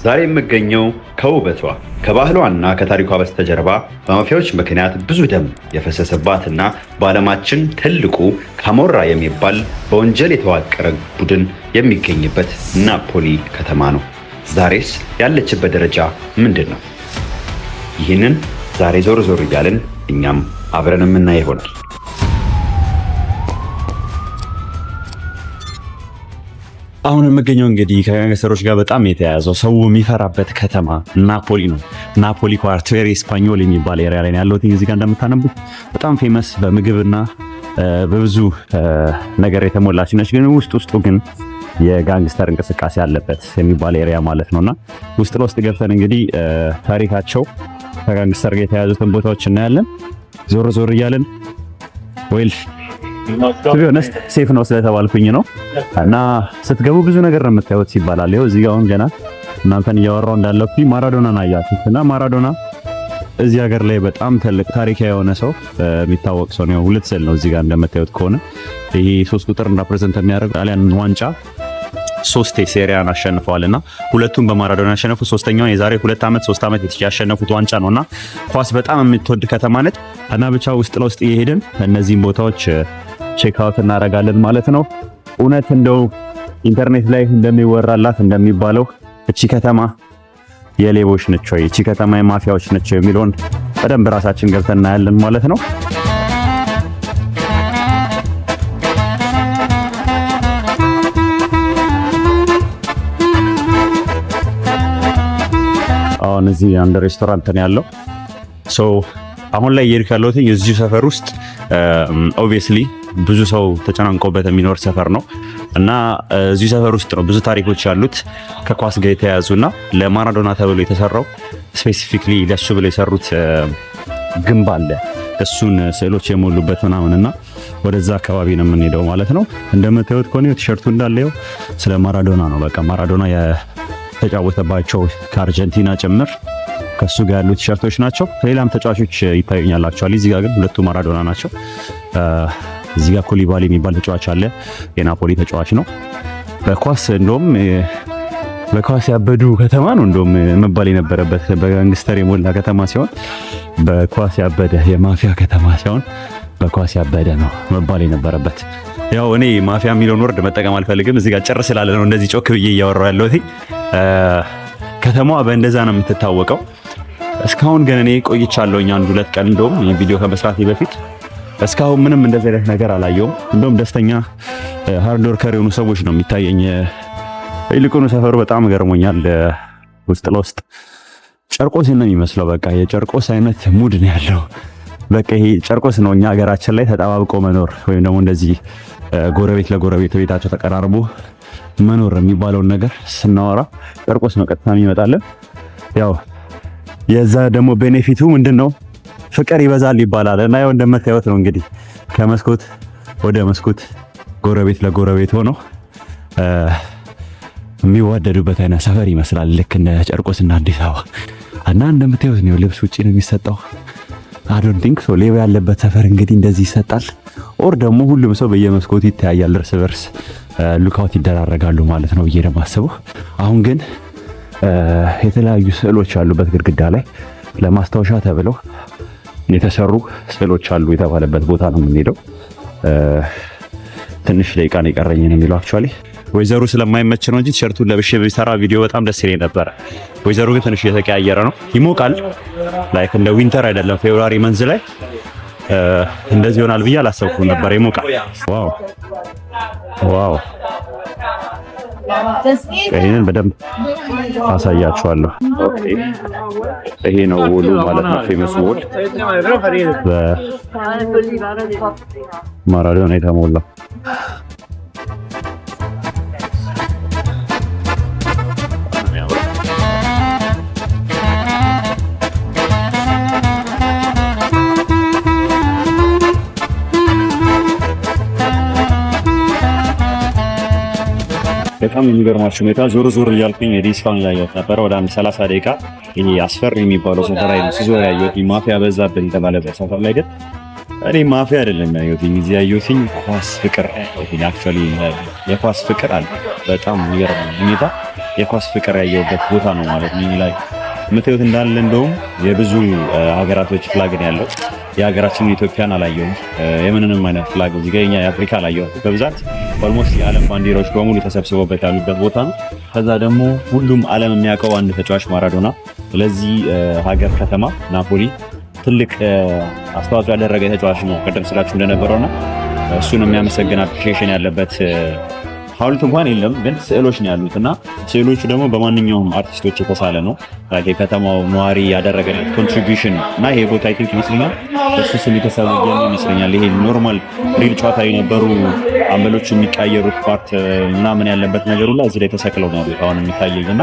ዛሬ የምገኘው ከውበቷ፣ ከባህሏና ከታሪኳ በስተጀርባ በማፊያዎች ምክንያት ብዙ ደም የፈሰሰባትና በዓለማችን ትልቁ ካሞራ የሚባል በወንጀል የተዋቀረ ቡድን የሚገኝበት ናፖሊ ከተማ ነው። ዛሬስ ያለችበት ደረጃ ምንድን ነው? ይህንን ዛሬ ዞር ዞር እያልን እኛም አብረን የምናይ ይሆናል። አሁን የምገኘው እንግዲህ ከ gangster ኦች ጋር በጣም የተያያዘው፣ ሰው የሚፈራበት ከተማ ናፖሊ ነው። ናፖሊ Quartiere Spagnolo የሚባል area ላይ ያለሁት። እዚህ ጋር እንደምታነቡት በጣም famous፣ በምግብና በብዙ ነገር የተሞላች ነች። ግን ውስጥ ውስጡ ግን የ gangster እንቅስቃሴ አለበት የሚባል area ማለት ነውና ውስጥ ለውስጥ ገብተን እንግዲህ ታሪካቸው ከ gangster ጋር የተያያዙትን ቦታዎች እናያለን። ዞር ዞር እያልን፣ well, to be honest safe ነው ስለተባልኩኝ ነው። እና ስትገቡ ብዙ ነገር ነው የምታዩት ይባላል። ይኸው እዚህ ጋር አሁን ገና እናንተን እያወራው እንዳለኩኝ ማራዶናን አያችሁት። እና ማራዶና እዚህ ሀገር ላይ በጣም ትልቅ ታሪካዊ የሆነ ሰው፣ የሚታወቅ ሰው ነው። ሁለት ስዕል ነው እዚህ ጋር እንደምታዩት ከሆነ። ይሄ 3 ቁጥር represent የሚያደርገው ጣሊያን ዋንጫ ሶስቴ ሴሪያን አሸንፈዋል እና ሁለቱም በማራዶና ያሸነፉ፣ ሶስተኛውን የዛሬ 2 ዓመት 3 ዓመት ያሸነፉት ዋንጫ ነው። እና ኳስ በጣም የምትወድ ከተማ ነች። እና ብቻ ውስጥ ለውስጥ እየሄድን እነዚህን ቦታዎች check out እናደርጋለን ማለት ነው። እውነት እንደው ኢንተርኔት ላይ እንደሚወራላት፣ እንደሚባለው እቺ ከተማ የሌቦች ነች ወይ፣ እቺ ከተማ የማፊያዎች ነች የሚለውን በደንብ ራሳችን ገብተን እናያለን ማለት ነው። አሁን እዚህ አንድ ሬስቶራንት ነው ያለው። So አሁን ላይ እየሄድኩ ያለሁት እዚሁ ሰፈር ውስጥ፣ obviously ብዙ ሰው ተጨናንቆበት የሚኖር ሰፈር ነው እና እዚሁ ሰፈር ውስጥ ነው ብዙ ታሪኮች ያሉት ከኳስ ጋር የተያያዙና ለማራዶና ተብሎ የተሰራው፣ specifically ለሱ ብለው የሰሩት ግንብ አለ፣ እሱን ስዕሎች የሞሉበት ምናምን፣ እና ወደዛ አካባቢ ነው የምንሄደው ማለት ነው። እንደምታዩት ከሆነ ቲሸርቱ እንዳለ ስለ ማራዶና ነው። በቃ ማራዶና የተጫወተባቸው ከአርጀንቲና ጭምር ከሱ ጋር ያሉ ቲሸርቶች ናቸው። ሌላም ተጫዋቾች ይታዩኛል actually። እዚህ ጋር ግን ሁለቱ ማራዶና ናቸው። እዚህ ጋር ኩሊባሊ የሚባል ተጫዋች አለ። የናፖሊ ተጫዋች ነው። በኳስ እንደውም በኳስ ያበዱ ከተማ ነው እንደውም መባል የነበረበት። በ gangster የሞላ ከተማ ሲሆን፣ በኳስ ያበደ የማፊያ ከተማ ሲሆን በኳስ ያበደ ነው መባል የነበረበት። ያው እኔ ማፊያ የሚለውን word መጠቀም አልፈልግም። እዚህ ጋር ጭር ስላለ ነው እንደዚህ ጮክ ብዬ እያወራሁ ያለሁት። ከተማዋ በእንደዛ ነው የምትታወቀው። እስካሁን ግን እኔ ቆይቻለሁኝ አንድ 2 ቀን እንደውም ይህ ቪዲዮ ከመስራቴ በፊት፣ እስካሁን ምንም እንደዚህ አይነት ነገር አላየሁም። እንደውም ደስተኛ hard worker የሆኑ ሰዎች ነው የሚታየኝ። ይልቁኑ ሰፈሩ በጣም ገርሞኛል። ውስጥ ለውስጥ ጨርቆስ ነው የሚመስለው። በቃ የጨርቆስ አይነት mood ነው ያለው። በቃ ይሄ ጨርቆስ ነው፣ እኛ ሀገራችን ላይ ተጠባብቆ መኖር ወይም ደግሞ እንደዚህ ጎረቤት ለጎረቤት ቤታቸው ተቀራርቦ መኖር የሚባለውን ነገር ስናወራ ጨርቆስ ነው ቀጥታ የሚመጣልን። ያው የዛ ደግሞ benefit ኡ ምንድን ነው? ፍቅር ይበዛል ይባላል። እና ያው እንደምታዩት ነው እንግዲህ፣ ከመስኮት ወደ መስኮት ጎረቤት ለጎረቤት ሆነው የሚዋደዱበት አይነት ሰፈር ይመስላል። ልክ እንደ ጨርቆስ እና አዲስ አበባ። እና እንደምታዩት ነው፣ ልብስ ውጪ ነው የሚሰጠው። I don't think so ሌባ ያለበት ሰፈር እንግዲህ እንደዚህ ይሰጣል። Or ደግሞ ሁሉም ሰው በየመስኮቱ ይተያያል፣ እርስ በርስ look out ይደራረጋሉ ማለት ነው ብዬ ነው የማስበው። አሁን ግን የተለያዩ ስዕሎች ያሉበት ግድግዳ ላይ ለማስታወሻ ተብለው የተሰሩ ስዕሎች አሉ የተባለበት ቦታ ነው የምንሄደው። ትንሽ ደቂቃ ነው የቀረኝ ነው የሚለው። Actually weather ኡ ስለማይመች ነው እንጂ ቲሸርቱን ለብሼ ቢሰራ ቪዲዮ በጣም ደስ ይለኝ ነበረ። ወይዘሩ ግን ትንሽ እየተቀያየረ ነው፣ ይሞቃል። Like እንደ winter አይደለም። February month ላይ እንደዚህ ይሆናል ብዬ አላሰብኩም ነበር። ይሞቃል። Wow! ይሄንን በደንብ አሳያችኋለሁ። Okay፣ ይሄ ነው wall ኡ ማለት ነው። Famous wall በማራዶና የተሞላው። በጣም የሚገርማችሁ ሁኔታ ዞር ዞር እያልኩኝ ዲስካውን እያየሁት ነበረ። ወደ አንድ 30 ደቂቃ ይሄ አስፈሪ የሚባለው ሰፈር ላይ ስዞር ያየሁት፣ ማፊያ በዛብን የተባለበት ሰፈር ላይ ግን እኔ ማፊያ አይደለም ያየሁት። እዚህ ያየሁት ኳስ ፍቅር፣ actually የኳስ ፍቅር አለ። በጣም የሚገርም ሁኔታ የኳስ ፍቅር ያየሁበት ቦታ ነው ማለት ነው። Like የምታዩት እንዳለ እንደውም የብዙ ሀገራቶች flag ነው ያለው። የሀገራችንን ኢትዮጵያን አላየሁም። የምንንም አይነት flag እዚህ ጋር የኛ የአፍሪካ አላየሁም። በብዛት almost የዓለም ባንዲራዎች በሙሉ ተሰብስበውበት ያሉበት ቦታ ነው። ከዛ ደግሞ ሁሉም ዓለም የሚያውቀው አንድ ተጫዋች ማራዶና ለዚህ ሀገር ከተማ ናፖሊ ትልቅ አስተዋጽኦ ያደረገ ተጫዋች ነው። ቅድም ስላችሁ እንደነበረውና እሱን የሚያመሰግን appreciation ያለበት ሐውልት እንኳን የለም፣ ግን ስዕሎች ነው ያሉት እና ስዕሎቹ ደግሞ በማንኛውም አርቲስቶች የተሳለ ነው። የከተማው ነዋሪ ያደረገለት contribution እና ይሄ ቦታ I think ይመስለኛል እሱ ስም የተሰየመ ይመስለኛል። ይሄ normal real ጨዋታ የነበሩ አምበሎች የሚቀያየሩት part ምናምን ያለበት ነገር ሁላ እዚህ ላይ ተሰቅለው ነው ያሉት አሁን የሚታየኝ እና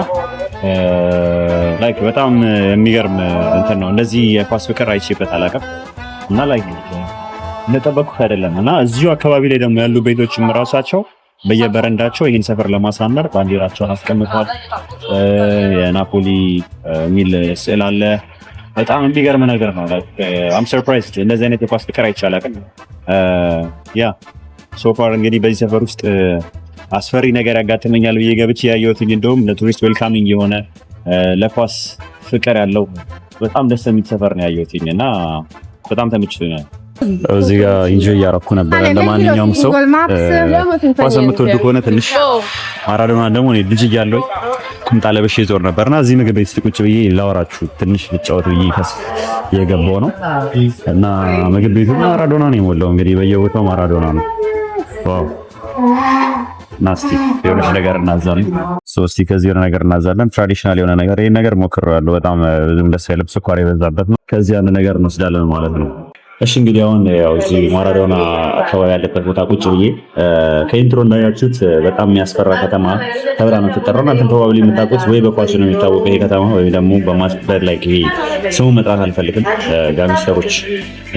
like በጣም የሚገርም እንትን ነው። እንደዚህ የኳስ ፍቅር አይቼበት አላውቅም እና like እንደጠበቅኩት አይደለም እና እዚሁ አካባቢ ላይ ደግሞ ያሉ ቤቶችም ራሳቸው በየበረንዳቸው ይህን ሰፈር ለማሳመር ባንዲራቸውን አስቀምጠዋል። የናፖሊ የሚል ስዕል አለ። በጣም የሚገርም ነገር ነው። I'm surprised፣ እንደዚህ አይነት የኳስ ፍቅር አይቼ አላውቅም። Yeah, so far እንግዲህ በዚህ ሰፈር ውስጥ አስፈሪ ነገር ያጋጥመኛል ብዬ ገብቼ ያየሁት እንደውም ለቱሪስት welcoming የሆነ፣ ለኳስ ፍቅር ያለው፣ በጣም ደስ የሚል ሰፈር ነው ያየሁት እና በጣም ተመችቶኛል። እዚህ ጋር enjoy እያረኩ ነበር። እንደማንኛውም ሰው ኳስ የምትወዱ ከሆነ ትንሽ ማራዶና ደግሞ እኔ ልጅ እያለሁ ቁምጣ ለብሼ ዞር ነበርና እዚህ ምግብ ቤት ቁጭ ብዬ ላወራችሁ ትንሽ ልጫወት ብዬ ከስ የገባው ነው እና ምግብ ቤቱ ማራዶና ነው የሞላው። እንግዲህ በየቦታው ማራዶና ነው። Wow! እና እስቲ የሆነች ነገር እናዛለን። So እስቲ ከዚህ የሆነ ነገር እናዛለን። Traditional የሆነ ነገር፣ ይሄን ነገር ሞክሬዋለሁ። በጣም ብዙም ደስ አይልም፣ ስኳር የበዛበት ነው። ከዚህ አንድ ነገር እንወስዳለን ማለት ነው። እሺ፣ እንግዲህ አሁን ያው እዚህ ማራዶና አካባቢ ያለበት ቦታ ቁጭ ብዬ ከ intro እንዳያችሁት በጣም የሚያስፈራ ከተማ ተብላ ነው የምትጠራው። እናንተም probably የምታውቁት ወይ በኳሱ ነው የሚታወቀው ይሄ ከተማ ወይም ደግሞ በማስበር ላይ ይሄ ስሙን መጥራት አልፈልግም፣ gangster ኦች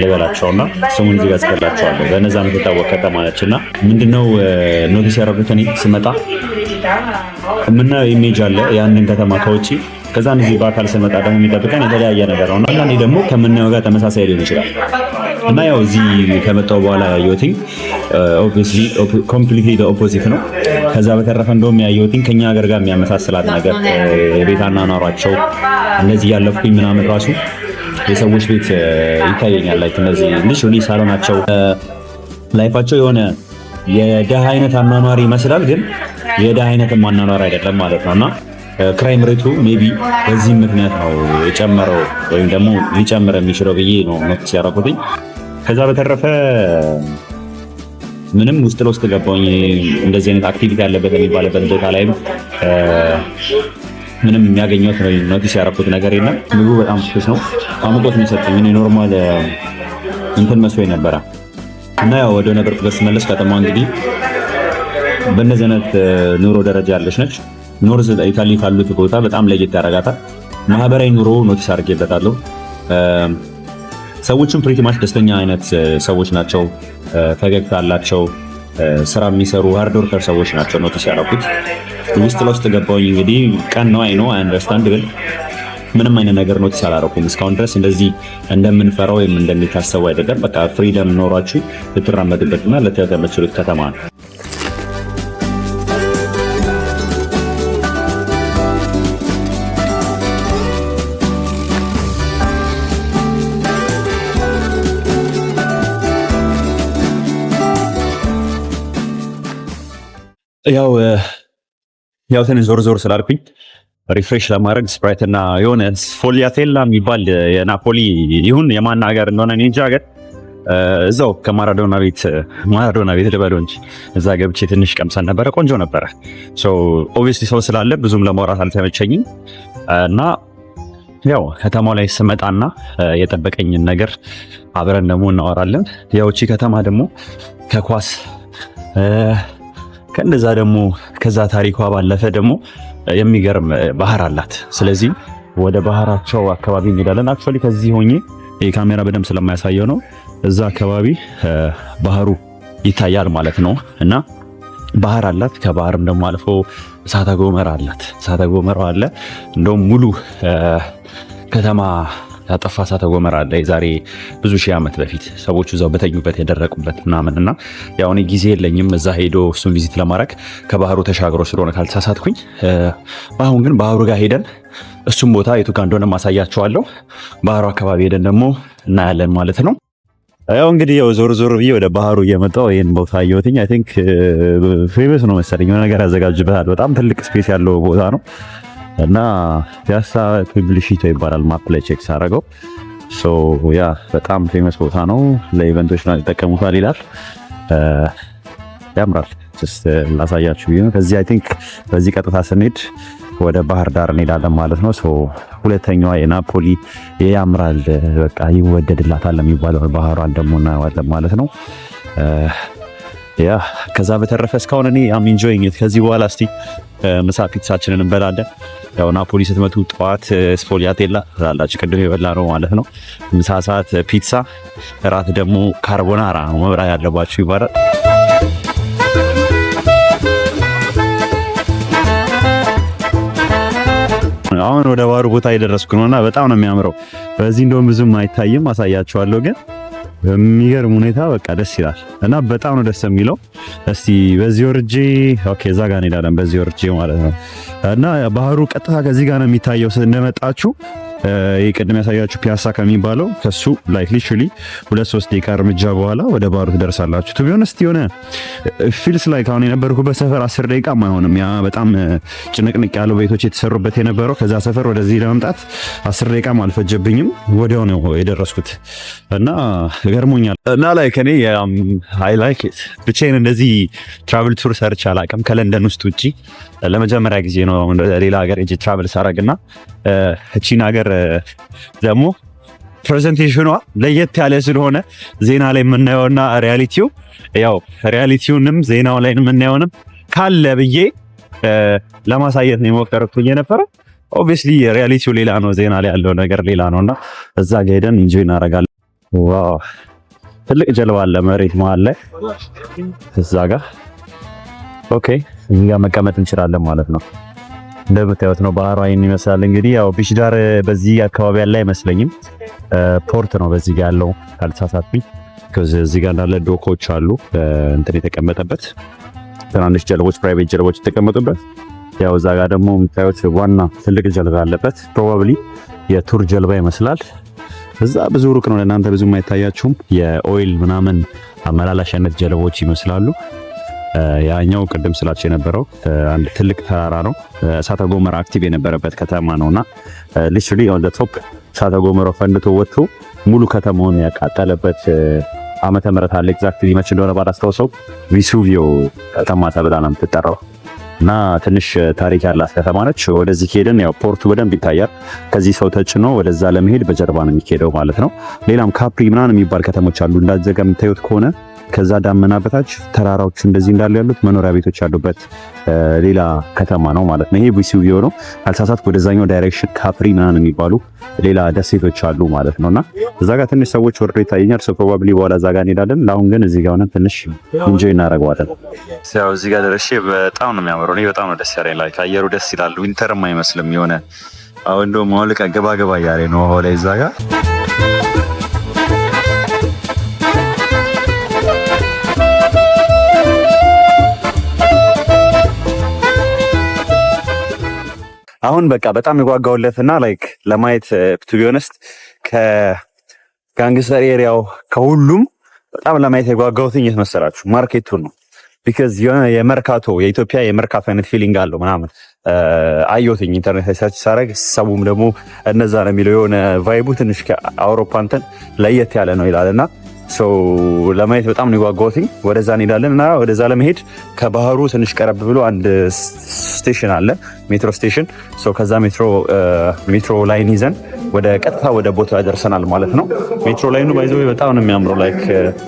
ልበላቸውና ስሙን እዚህ ጋር ጽፌላቸዋለሁ። በነዛ የምትታወቅ ከተማ ነች እና ምንድነው notice ያደረጉት፣ እኔ ስመጣ የምናየው image አለ ያንን ከተማ ከውጪ፣ ከዛ እዚህ በአካል ስንመጣ ደግሞ የሚጠብቀን የተለያየ ነገር ነው። አንዳንዴ ደግሞ ከምናየው ጋር ተመሳሳይ ሊሆን ይችላል እና ያው እዚህ ከመጣሁ በኋላ ያየሁትኝ obviously completely opposite ነው። ከዛ በተረፈ እንደውም ያየሁትኝ ከኛ ሀገር ጋር የሚያመሳስላት ነገር የቤት አኗኗሯቸው እንደዚህ ያለፍኩኝ ምናምን ራሱ የሰዎች ቤት ይታየኛል። Like እነዚህ literally ሳሎናቸው፣ life ኣቸው የሆነ የደሃ አይነት አኗኗር ይመስላል፣ ግን የደሃ አይነት አኗኗር አይደለም ማለት ነው እና crime rate ኡ maybe በዚህ ምክንያት ነው የጨመረው ወይም ደግሞ ሊጨምር የሚችለው ብዬ ነው notice ያደረኩትኝ። ከዛ በተረፈ ምንም ውስጥ ለውስጥ ገባሁኝ። እንደዚህ አይነት activity ያለበት የሚባልበት ቦታ ላይም ምንም የሚያገኘሁት notice ያደረኩት ነገር የለም። ምግቡ በጣም ትኩስ ነው። አሙቆት ነው የሰጠኝ። እኔ normal እንትን መስሎኝ ነበረ እና ያው ወደ ነበርኩበት ስመለስ ከተማ እንግዲህ በእነዚህ አይነት ኑሮ ደረጃ ያለች ነች። North Italy ካሉት ቦታ በጣም ለየት ያደርጋታል። ማህበራዊ ኑሮ notice አድርጌበታለሁ። ሰዎችም pretty much ደስተኛ አይነት ሰዎች ናቸው። ፈገግታ አላቸው። ስራ የሚሰሩ hard worker ሰዎች ናቸው notice ያደረኩት። ውስጥ ለውስጥ ገባሁኝ። እንግዲህ ቀን ነው፣ I know, I understand፣ ግን ምንም አይነት ነገር notice አላደረኩም እስካሁን ድረስ። እንደዚህ እንደምንፈራው ወይም እንደሚታሰበው አይደለም። በቃ freedom ኖሯችሁ ልትራመዱበትና ልታዩት የምትችሉት ከተማ ነው። ያው ትንሽ ዞር ዞር ስላልኩኝ refresh ለማድረግ Sprite እና የሆነ ስፎሊያቴላ የሚባል የናፖሊ ይሁን የማን ሀገር እንደሆነ እኔ እንጃ፣ ሀገር እዛው ከማራዶና ቤት፣ ማራዶና ቤት ልበለው እንጂ፣ እዛ ገብቼ ትንሽ ቀምሰን ነበረ። ቆንጆ ነበረ። Obviously ሰው ስላለ ብዙም ለማውራት አልተመቸኝም እና ያው ከተማው ላይ ስመጣና የጠበቀኝን ነገር አብረን ደግሞ እናወራለን። ያው እቺ ከተማ ደግሞ ከኳስ ከእንደዛ ደግሞ ከዛ ታሪኳ ባለፈ ደግሞ የሚገርም ባህር አላት። ስለዚህ ወደ ባህራቸው አካባቢ እንሄዳለን። Actually ከዚህ ሆኜ የካሜራ በደንብ ስለማያሳየው ነው። እዛ አካባቢ ባህሩ ይታያል ማለት ነው እና ባህር አላት። ከባህርም ደግሞ አልፎ እሳተ ጎመራ አላት። እሳተ ጎመራው አለ። እንደውም ሙሉ ከተማ ያጠፋ እሳተ ገሞራ አለ። የዛሬ ብዙ ሺህ ዓመት በፊት ሰዎቹ እዛው በተኙበት የደረቁበት ምናምን። እና ያው እኔ ጊዜ የለኝም እዛ ሄዶ እሱን visit ለማድረግ፣ ከባህሩ ተሻግሮ ስለሆነ ካልተሳሳትኩኝ። አሁን ግን ባህሩ ጋር ሄደን እሱም ቦታ የቱ ጋር እንደሆነ ማሳያችኋለሁ። ባህሩ አካባቢ ሄደን ደግሞ እናያለን ማለት ነው። ያው እንግዲህ ያው ዞር ዞር ብዬ ወደ ባህሩ እየመጣሁ ይሄን ቦታ አየሁትኝ። I think famous ነው መሰለኝ፣ የሆነ ነገር ያዘጋጅበታል። በጣም ትልቅ space ያለው ቦታ ነው እና ፒያሳ ፕብሊሺቶ ይባላል map ላይ check ሳደርገው። So yeah፣ በጣም famous ቦታ ነው። ለ event ኦች ነው ይጠቀሙታል ይላል። ያምራል። Just ላሳያችሁ ብዬ ነው። ከዚህ I think በዚህ ቀጥታ ስንሄድ ወደ ባህር ዳር እንሄዳለን ማለት ነው። So ሁለተኛዋ የናፖሊ ያምራል፣ በቃ ይወደድላታል የሚባለው ባህሯን ደግሞ እናየዋለን ማለት ነው። Yeah፣ ከዛ በተረፈ እስካሁን እኔ I'm enjoying it። ከዚህ በኋላ እስቲ ምሳ ፒትሳችንን እንበላለን። ያው ናፖሊ ስትመጡ ጠዋት ስፎሊያቴላ ትላላችሁ፣ ቅድም የበላ ነው ማለት ነው። ምሳ ሰዓት ፒትሳ፣ እራት ደግሞ ካርቦናራ ነው መብላት ያለባችሁ ይባላል። አሁን ወደ ባህሩ ቦታ የደረስኩ ነውና በጣም ነው የሚያምረው። በዚህ እንደውም ብዙም አይታይም፣ አሳያችኋለሁ፣ ግን በሚገርም ሁኔታ በቃ ደስ ይላል እና በጣም ነው ደስ የሚለው። እስቲ በዚህ ወርጄ፣ okay፣ እዛ ጋር እንሄዳለን፣ በዚህ ወርጄ ማለት ነው። እና ባህሩ ቀጥታ ከዚህ ጋር ነው የሚታየው እንደመጣችሁ። ይህ ቅድም ያሳያችሁ ፒያሳ ከሚባለው ከሱ like literally 2-3 ደቂቃ እርምጃ በኋላ ወደ ባህሩ ትደርሳላችሁ። To be honest የሆነ feels like አሁን የነበርኩበት ሰፈር 10 ደቂቃም አይሆንም። ያ በጣም ጭንቅንቅ ያለው ቤቶች የተሰሩበት የነበረው ከዛ ሰፈር ወደዚህ ለመምጣት 10 ደቂቃም አልፈጀብኝም። ወዲያው ነው የደረስኩት እና ገርሞኛል። እና like እኔ I like it። ብቻዬን እንደዚህ travel tour ሰርቼ አላውቅም ከለንደን ውስጥ ውጪ። ለመጀመሪያ ጊዜ ነው ሌላ ሀገር ሄጄ travel ሳረግና እቺን ሀገር ደግሞ presentation ኗ ለየት ያለ ስለሆነ ዜና ላይ የምናየውና reality ው፣ ያው reality ውንም ዜናው ላይ የምናየውንም ካለ ብዬ ለማሳየት ነው የሞከርኩኝ የነበረ። Obviously reality ው ሌላ ነው፣ ዜና ላይ ያለው ነገር ሌላ ነውና እዛ ጋ ሄደን enjoy እናደርጋለን። Wow፣ ትልቅ ጀልባ አለ መሬት መሀል ላይ እዛ ጋር። Okay፣ እዚህ ጋር መቀመጥ እንችላለን ማለት ነው። እንደምታዩት ነው፣ ባህሯ ይህን ይመስላል። እንግዲህ ያው beach ዳር በዚህ አካባቢ ያለ አይመስለኝም። Port ነው በዚህ ጋር ያለው ካልተሳሳትኩኝ። እዚህ ጋር እንዳለ dock ኦች አሉ፣ እንትን የተቀመጠበት፣ ትናንሽ ጀልቦች፣ private ጀልቦች የተቀመጡበት። ያው እዛ ጋር ደግሞ የምታዩት ዋና ትልቅ ጀልባ ያለበት probably የ tour ጀልባ ይመስላል። እዛ ብዙ ሩቅ ነው፣ ለእናንተ ብዙም አይታያችሁም። የ oil ምናምን አመላላሻነት ጀልቦች ይመስላሉ። ያኛው ቅድም ስላችሁ የነበረው አንድ ትልቅ ተራራ ነው። እሳተ ገሞራ active የነበረበት ከተማ ነውና literally on the top እሳተ ገሞራው ፈንድቶ ወጥቶ ሙሉ ከተማውን ያቃጠለበት ዓመተ ምህረት አለ። Exactly መች እንደሆነ ባላስታውሰው ቪሱቪዮ ከተማ ተብላ ነው የምትጠራው እና ትንሽ ታሪክ ያላት ከተማ ነች። ወደዚህ ከሄድን ያው port ኡ በደንብ ይታያል። ከዚህ ሰው ተጭኖ ወደዛ ለመሄድ በጀልባ ነው የሚኬደው ማለት ነው። ሌላም ካፕሪ ምናምን የሚባል ከተሞች አሉ። እንዳዘጋ የምታዩት ከሆነ ከዛ ዳመና በታች ተራራዎቹ እንደዚህ እንዳሉ ያሉት መኖሪያ ቤቶች ያሉበት ሌላ ከተማ ነው ማለት ነው። ይሄ ቪሱቪዮ ነው ካልተሳሳትኩ። ወደዛኛው direction ካፕሪ ምናምን የሚባሉ ሌላ ደሴቶች አሉ ማለት ነውና እዛ ጋር ትንሽ ሰዎች ወርዶ ይታየኛል። So probably በኋላ እዛ ጋር እንሄዳለን። ለአሁን ግን እዚህ ጋር ሆነን ትንሽ enjoy እናደርገዋለን። ያው እዚህ ጋር ደርሼ በጣም ነው የሚያምረው። እኔ በጣም ነው ደስ ያለኝ። Like አየሩ ደስ ይላል። Winter ም አይመስልም የሆነ። አሁን እንደውም አሁን ገባ ገባ እያለ ነው ውሃው ላይ እዛ ጋር። አሁን በቃ በጣም የጓጓሁለትና like ለማየት to be honest ከ gangster area ው ከሁሉም በጣም ለማየት የጓጓሁትኝ የት መሰላችሁ? Market ኡን ነው። Because የሆነ የመርካቶ፣ የኢትዮጵያ የመርካቶ አይነት feeling አለው ምናምን አየሁትኝ ኢንተርኔት ላይ search ሳደርግ። ሰውም ደግሞ እነዛ ነው የሚለው፣ የሆነ vibe ኡ ትንሽ ከአውሮፓ እንትን ለየት ያለ ነው ይላል እና ለማየት በጣም ነው የጓጓሁትኝ። ወደዛ እንሄዳለን እና ወደዛ ለመሄድ ከባህሩ ትንሽ ቀረብ ብሎ አንድ station አለ፣ metro station። ከዛ metro line ይዘን ወደ ቀጥታ ወደ ቦታው ያደርሰናል ማለት ነው። Metro line ኑ by the way በጣም ነው የሚያምረው። Like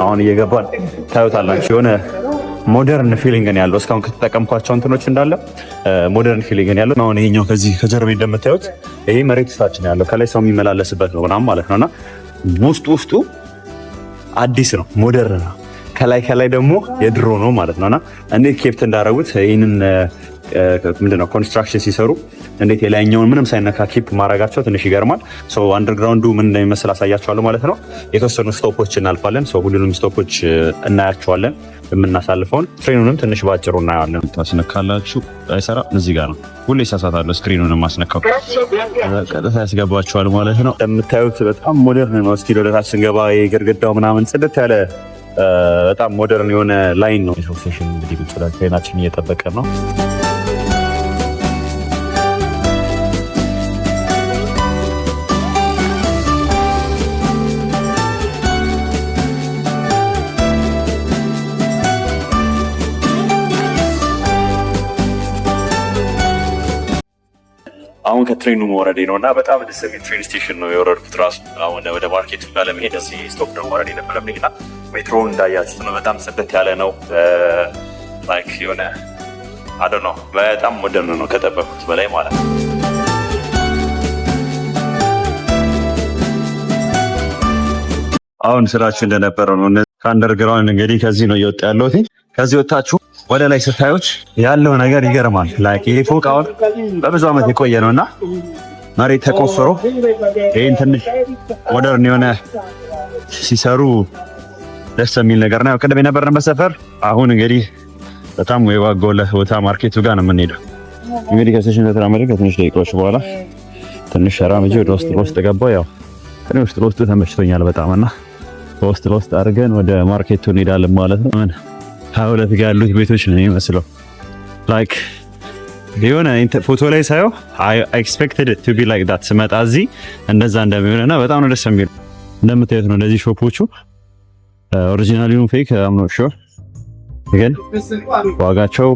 አሁን እየገባን ታዩታላችሁ። የሆነ modern feeling ነው ያለው። እስካሁን ከተጠቀምኳቸው እንትኖች እንዳለ modern feeling ነው ያለው። አሁን ይሄኛው ከዚህ ከጀርባ እንደምታዩት ይሄ መሬት ታች ነው ያለው፣ ከላይ ሰው የሚመላለስበት ነው ምናምን ማለት ነውና ውስጡ ውስጡ አዲስ ነው፣ modern ነው። ከላይ ከላይ ደግሞ የድሮ ነው ማለት ነውና እንዴት kept እንዳደረጉት ይህንን ምንድነው construction ሲሰሩ እንዴት የላይኛውን ምንም ሳይነካ keep ማድረጋቸው ትንሽ ይገርማል። Underground ኡ ምን እንደሚመስል አሳያችኋለሁ ማለት ነው። የተወሰኑ stop ኦች እናልፋለን። ሁሉንም stop ኦች እናያቸዋለን። የምናሳልፈውን train ኡንም ትንሽ ባጭሩ እናየዋለን። ታስነካላችሁ፣ አይሰራም። እዚህ ጋር ነው ሁሌ ይሳሳታለሁ። Screen ኡን ማስነካው ቀጥታ ያስገባችኋል ማለት ነው። እንደምታዩት በጣም modern ነው። Still ወደታች ስንገባ የግድግዳው ምናምን ጽድት ያለ በጣም modern የሆነ line ነው። Station እንግዲህ ቁጭ ብለን train ኣችን እየጠበቀ ነው። አሁን ከ train ኡ መውረዴ ነው እና በጣም ደስ የሚል train station ነው የወረድኩት። ራሱ አሁን ወደ market ኡ ጋር ለመሄድ እዚህ stop ነው መውረድ የነበረብኝ እና ሜትሮውን እንዳያችሁት ነው። በጣም ጽድት ያለ ነው። Like የሆነ I don't know፣ በጣም modern ነው ከጠበኩት በላይ ማለት ነው። አሁን ስራችሁ እንደነበረው ነው። ከ underground እንግዲህ ከዚህ ነው እየወጣ ያለሁት። ከዚህ ወጣችሁ ወደ ላይ ስታዩት ያለው ነገር ይገርማል። Like ይሄ ፎቅ አሁን በብዙ ዓመት የቆየ ነው እና መሬት ተቆፍሮ ይህን ትንሽ modern የሆነ ሲሰሩ ደስ የሚል ነገር ነው። ቅድም የነበርንበት ሰፈር አሁን እንግዲህ በጣም የዋጎለ ቦታ market ኡ ጋር ነው የምንሄደው። እንግዲህ ከ station ተራመድን ከትንሽ ደቂቃዎች በኋላ ትንሽ ተራምጄ ወደ ውስጥ ለውስጥ ገባሁ። ያው እኔ ውስጥ ለውስጡ ተመችቶኛል በጣም እና በውስጥ ለውስጥ አድርገን ወደ market ኡ እንሄዳለን ማለት ነው። ምን 22 ጋር ያሉት ቤቶች ነው የሚመስለው። Like የሆነ ፎቶ ላይ ሳየው I expected to be like that፣ ስመጣ እዚህ እንደዛ እንደሚሆንና በጣም ነው ደስ የሚል። እንደምታዩት ነው እነዚህ shop ኦቹ original ይሁን fake I'm not sure፣ ግን ዋጋቸው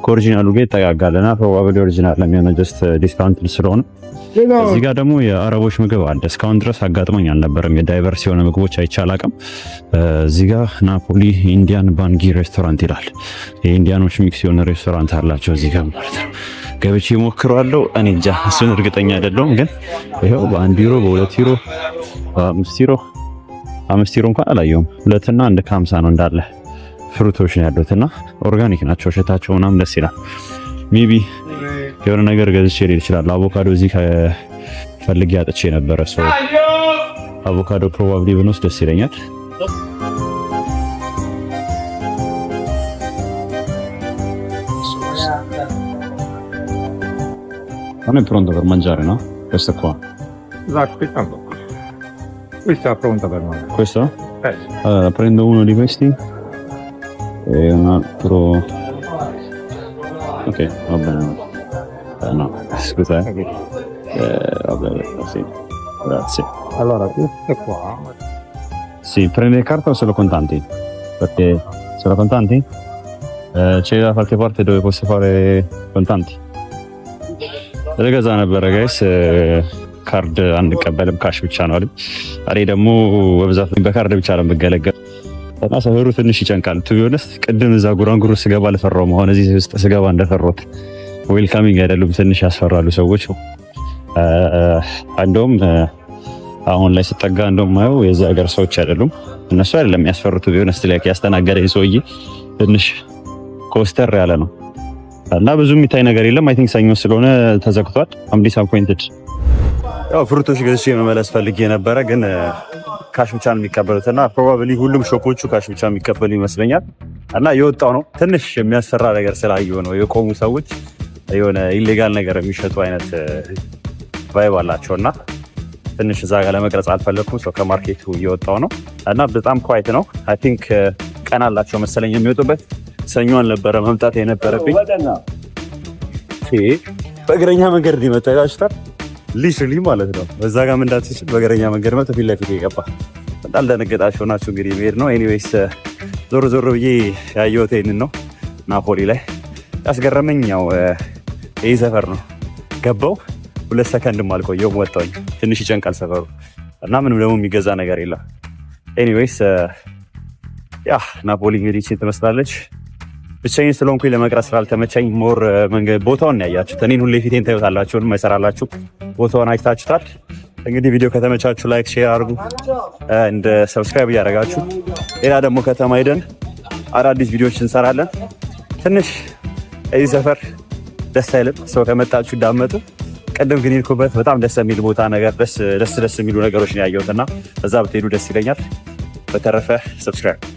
ከ original ኡ ጋር ይጠጋጋልና probably original ለሚሆነው just discount ስለሆነ። እዚህ ጋር ደግሞ የአረቦች ምግብ አለ። እስካሁን ድረስ አጋጥሞኝ አልነበረም። የ diverse የሆነ ምግቦች አይቼ አላቅም። እዚህ ጋር ናፖሊ Indian ባንጊ ሬስቶራንት ይላል። የ Indian ኦች mix የሆነ ሬስቶራንት አላቸው እዚህ ጋር ማለት ነው። ገብቼ ሞክረዋለሁ። እኔ እንጃ እሱን እርግጠኛ አይደለሁም። ግን ይኸው በ1 ዩሮ፣ በ2 ዩሮ፣ በ5 ዩሮ፣ 5 ዩሮ እንኳን አላየሁም። ሁለትና አንድ ከ50 ነው። እንዳለ fruit ኦች ነው ያሉት እና organic ናቸው። ሽታቸው ምናምን ደስ ይላል። Maybe የሆነ ነገር ገዝቼ ሊሄድ ይችላል። አቮካዶ እዚህ ፈልጌ አጥቼ ነበረ። So አቮካዶ probably ብንወስድ ደስ ይለኛል። Non è pronto per mangiare, no? Questo qua. Esatto, aspettando. Questa è pronta per mangiare. Questo? Eh sì. Allora, prendo uno di questi e un altro. Ok, va bene. No, scusa. Eh. Vabbè, sì. Grazie. Allora, questo qua. Sì, prende carta o solo contanti? Perché solo contanti? C'è da qualche parte dove posso fare contanti? ልገዛ ነበረ guys፣ ካርድ አንቀበልም cash ብቻ ነው አለኝ። እኔ ደግሞ በብዛት በካርድ ብቻ ነው የምገለገል እና ሰፈሩ ትንሽ ይጨንቃል። To be honest ቅድም እዛ ጉራንጉሩ ስገባ አልፈራሁም። አሁን እዚህ ውስጥ ስገባ እንደፈራሁት welcoming አይደሉም። ትንሽ ያስፈራሉ ሰዎች። እንደውም አሁን ላይ ስጠጋ እንደውም ማየው የዚህ ሀገር ሰዎች አይደሉም። እነሱ አይደለም ያስፈሩት። To be honest like ያስተናገደኝ ሰውዬ ትንሽ ኮስተር ያለ ነው እና ብዙ የሚታይ ነገር የለም። I think ሰኞ ስለሆነ ተዘግቷል። I'm disappointed። ያው fruit ኦች ገዝቼ መመለስ ፈልጌ ነበረ፣ ግን cash ብቻ ነው የሚቀበሉት እና probably ሁሉም shop ኦቹ cash ብቻ የሚቀበሉ ይመስለኛል። እና የወጣው ነው ትንሽ የሚያስፈራ ነገር ስላየሁ ነው። የቆሙ ሰዎች የሆነ illegal ነገር የሚሸጡ አይነት vibe አላቸው እና ትንሽ እዛ ጋር ለመቅረጽ አልፈለግኩም። So ከ market ኡ እየወጣው ነው እና በጣም quiet ነው። I think ቀን አላቸው መሰለኝ የሚወጡበት። ሰኞ አልነበረ መምጣት የነበረብኝ። በእግረኛ መንገድ እንዲመጣ ይታችሁታል። Literally ማለት ነው። በዛ ጋር መንዳት ሲችል በእግረኛ መንገድ መጥቶ ፊት ለፊት የገባ በጣም ደነገጣችሁ ናችሁ። እንግዲህ መሄድ ነው። Anyways ዞር ዞር ብዬ ያየሁት ይሄንን ነው። ናፖሊ ላይ ያስገረመኝ ያው ይህ ሰፈር ነው። ገባው 2 ሰከንድም አልቆየሁም ወጣሁኝ። ትንሽ ይጨንቃል ሰፈሩ እና ምንም ደግሞ የሚገዛ ነገር የለም። Anyways yeah፣ ናፖሊ እንግዲህ ይህችን ትመስላለች። ብቻዬን ስለሆንኩኝ ለመቅረጽ ስላልተመቸኝ more መንገድ ቦታውን ያያችሁት እኔን ሁሌ ፊቴን ታዩታላችሁ፣ አይሰራላችሁ፣ ቦታውን አይታችሁታል። እንግዲህ ቪዲዮ ከተመቻችሁ like፣ share አድርጉ፣ እንደ subscribe እያደረጋችሁ ሌላ ደግሞ ከተማ ሄደን አዳዲስ ቪዲዮዎች እንሰራለን። ትንሽ እዚህ ሰፈር ደስ አይልም? ሰው ከመጣችሁ እንዳመጡ። ቅድም ግን ሄድኩበት በጣም ደስ የሚል ቦታ ነገር፣ ደስ ደስ ደስ የሚሉ ነገሮች ነው ያየሁት እና እዛ ብትሄዱ ደስ ይለኛል። በተረፈ subscribe።